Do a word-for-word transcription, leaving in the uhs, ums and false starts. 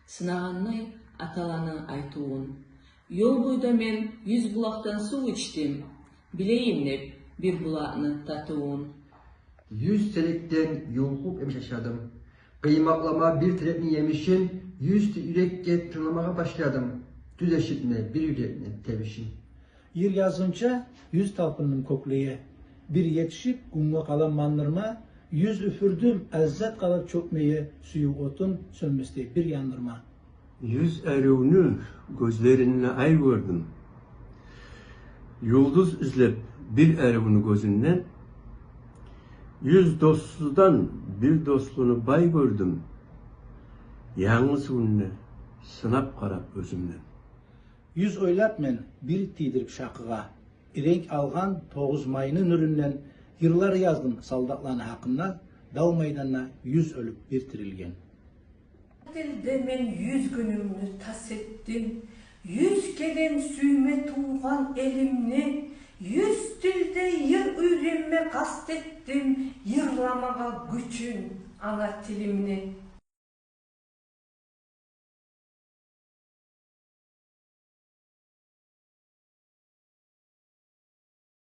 Сынагъандай аталаны айтывун. Ёл бойда мен юз булакъдан сув ичдим, билейим деп бир булакъны татывун. Юз терекден юлкъуп эмиш ашадым. Къыймакълама бир терекни емишин, юз юрекге тынгламагъа башладым тюз эшитме бир юрекни тебишин. Йыр язгъынча юз талпындым кёклеге, бир етишип гюнге къалам мандырма, юз уьфюрдюм, лаззат къалып чёкмеге, сююв отун сёнмесдей бир яндырма. Юз аривню гёзлеринде ай гёрдюм, юлдуз излеп бир аривню гёзюнден, юз доссуздан бир дослуну бай гёрдюм, янгыз гюнде сынап къарап оьзюмден. Юз ойлап мен бир тийдирип шакъыгъа, ренг алгъан тогъуз майны нюрюнден, йырлар яздым солдатланы гьакъында, дав майданда юз оьлюп бир тирилген. Тилде мен юз гюнюмню тас этдим, юз керен сюйме тувгъан элимни, юз тилде йыр уьйренме къаст этдим, йырламагъа гючюн ана тилимни.